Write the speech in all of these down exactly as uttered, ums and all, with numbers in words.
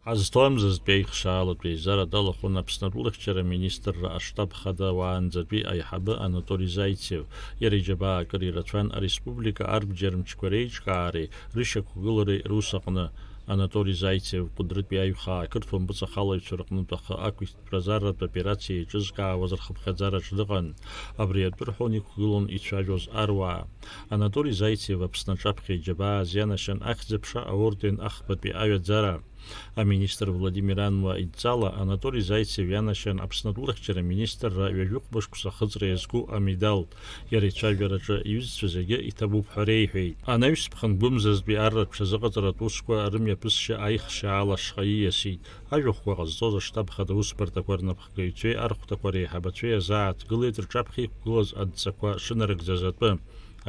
Ҳазҭоу амзазтәи аихшьаалатә еизара далахәын Аԥсны атәылахьчара аминистрра аштаб хада уаанӡатәи аиҳабы Анатоли Заицев. Иара иџьабаа акыр ирацәан ареспублика арбџьармчқәа реиҿкаареи рышьақәгылареи рус аҟны. Анатоли Заицев Кәыдрытәи аҩхаа ақырҭуа мпыҵахалаҩцәа рҟнытә ахы ақәиҭтәразаратә операциа еиҿызкаауаз рхыԥхьаӡараҿ дыҟан. Абри атәы рҳәон иқәгылон ицәажәоз аруаа. Анатоли Заицев Аԥсны аҿаԥхьа иџьабаа азианашьан Ахьӡ-аԥша аорден ахԥатәи аҩаӡара. Аминистр Владимир Ануа идҵала Анатоли Заицев ианашьан Аԥсны атәылахьчара аминистрра ҩажәихәба шықәса ахыҵра иазку амедал. Иара ицәажәараҿы иҩызцәа зегьы иҭабуп ҳәа реиҳәеит. Анаҩс ԥхынгәымзазтәи арратә ҽазыҟаҵаратә усқәа рымҩаԥысшьа аихшьаала ашҟа ииасит. Ажәахәқәа ҟазҵоз аштаб хада усбарҭақәа рнапхгаҩцәеи архәҭақәа реиҳабацәеи азааҭгылеит рҿаԥхьа иқәгылаз адҵақәа шынарыгӡаз атәы.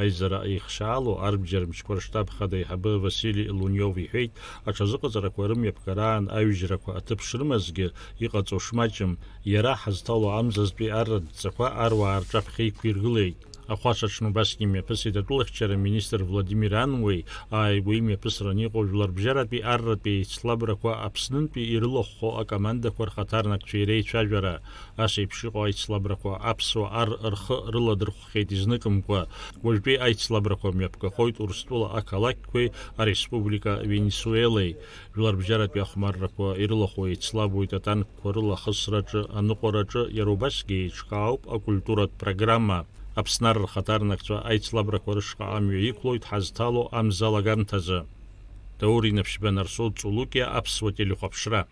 Аизара еихшьаало арбџьармчқәа рштаб хада аиҳабы Васили Лунев иҳәеит, аҽазыҟаҵарақәа рымҩаԥгараан аҩыжьрақәа аҭыԥ шрымазгьы, иҟаҵоу шмаҷым, иара ҳазҭало амзазтәи арратә дҵақәа аруаа рҿаԥхьа иқәиргылеит. Ахәаҽ аҽны убасгьы имҩаԥысит атәылахьчара министр Владимир Ануеи ааигәа имҩаԥысран иҟоу жәларбжьаратәи арратәи аицлабрақәа Аԥснынтәи ирылахәхо акомандақәа рхаҭарнакцәеи реицәажәара. Ас еиԥш иҟоу аицлабрақәа аԥсуа ар рхы рыладырхәхьеит изныкымкәа. Уажәтәи аицлабрақәа мҩаԥгахоит Урыстәыла ақалақьқәеи ареспублика Венесуелеи. Жәларбжьаратәи ахәмаррақәа ирылахәу еицлабуеит атанкқәа рыла ахысраҿы, аныҟәараҿы, иара убасгьы еиҿкаауп акультуратә программа. Аԥсны ар рхаҭарнакцәа аицлабрақәа рышҟа амҩа иқәлоит ҳазҭало амза алагамҭазы. Даур Инаԥшьба, Нарсоу Цулукиа, Аԥсуа телехәаԥшра.